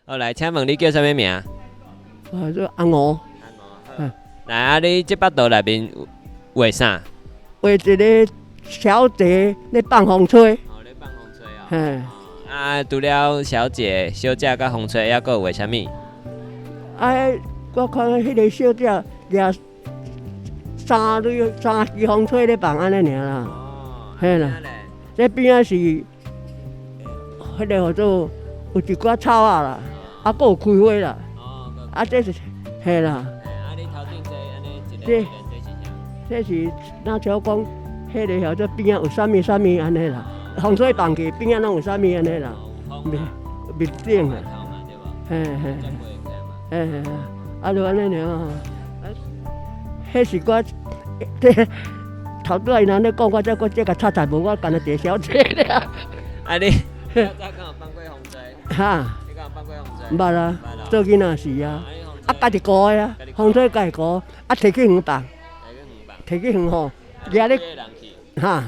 好，來，請問你叫啥物名？我做阿吳。來啊！你這幅圖內面畫啥？畫一个小姐咧放風吹。哦，咧放風吹哦。嘿。啊，除了小姐、小姐佮風吹，猶閣有畫啥物？啊，我看彼个小姐舉三蕊三支風吹咧放按呢爾啦。哦。嘿啦。這邊仔是彼个號做有一寡草仔啦，啊，閣有開花啦。啊，這是嘿啦。啊，你頭頂這按呢一个一个，這是啥？這是若像講，彼个叫做邊仔有啥物啥物按呢啦，風吹放去邊仔攏有啥物按呢啦。面面頂啊。嘿嘿。嘿嘿，啊，就按呢爾啊。彼是我這頭拄仔𪜶咧講，我才閣這共插插，無我干焦一个小姐爾。啊你，早敢有放過風吹？哈？你敢有放過風吹？捌啊，做囡仔時啊，啊家己顧的啊，風吹家己顧，啊提去園放，提去園吼，舉咧，哈？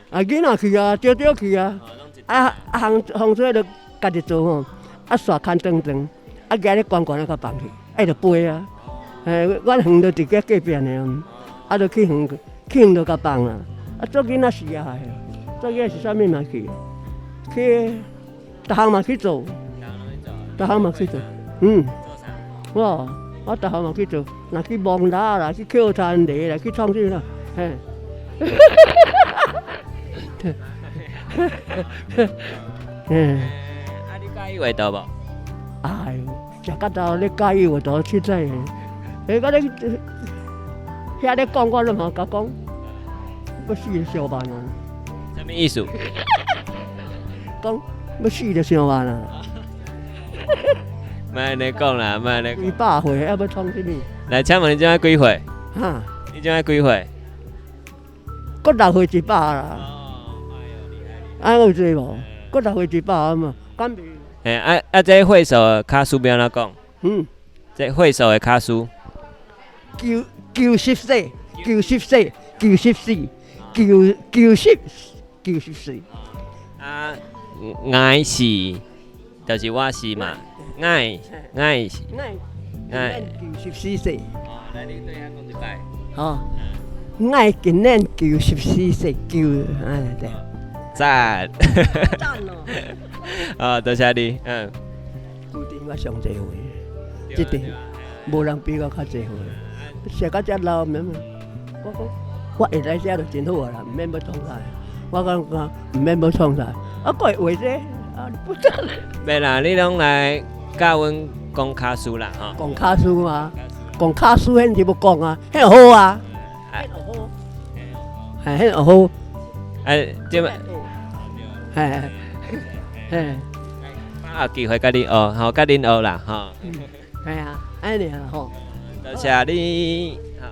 啊囡仔去啊，少少去啊，啊啊風風吹就家己做吼，啊線牽長長，啊舉咧懸懸仔閣放去，啊伊就飛啊。嘿，阮園就佇遮隔壁爾，啊就去園去園就共放啦。啊做囡仔時啊，做囡仔是啥物嘛去，去逐項嘛去做，逐項嘛去做，嗯。我我逐項嘛去做，若去摸蜊啦，去抾田螺啦，去創啥啦，嘿。嗯。啊，你佮意畫圖無？哎喲，食甲老咧佮意畫圖，凊彩的。彼個咧遐咧講，我攏嘛共講，欲死就相萬啊！啥物意思？講欲死就相萬啊！莫按呢講啦，莫按呢講。幾百歲還欲創啥物？來，請問你這擺幾歲？哈？你這擺幾歲？閣六歲一百啦。哦，哎喲，厲害厲害。啊，有濟無？閣六歲一百啊嘛，敢袂？嘿，啊啊，這歲數的卡數欲按怎講？嗯。這歲數的卡數。九九十歲，九十歲，九十四，九九十九十四。啊，𠊎是，就是我是嘛，𠊎𠊎是，𠊎94歲。哦，來，你對遐講一擺。吼，𠊎今年九十四歲，九，哎對。讚。讚哦。啊，多謝你，嗯。固定我上濟歲，這陣無人比我較濟歲。食到遮老，免我講，我會來遮就真好啊啦，毋免欲創啥。我講講毋免欲創啥，啊，閣會畫這，啊，不得。袂啦，你攏來教阮講卡數啦，吼。講卡數啊，講卡數，彼是欲講啊，彼好啊，彼好，係彼好。哎，這麼，嘿，嘿。有機會佮你學，吼，佮恁學啦，吼。係啊，按呢啦，吼。多謝你。好。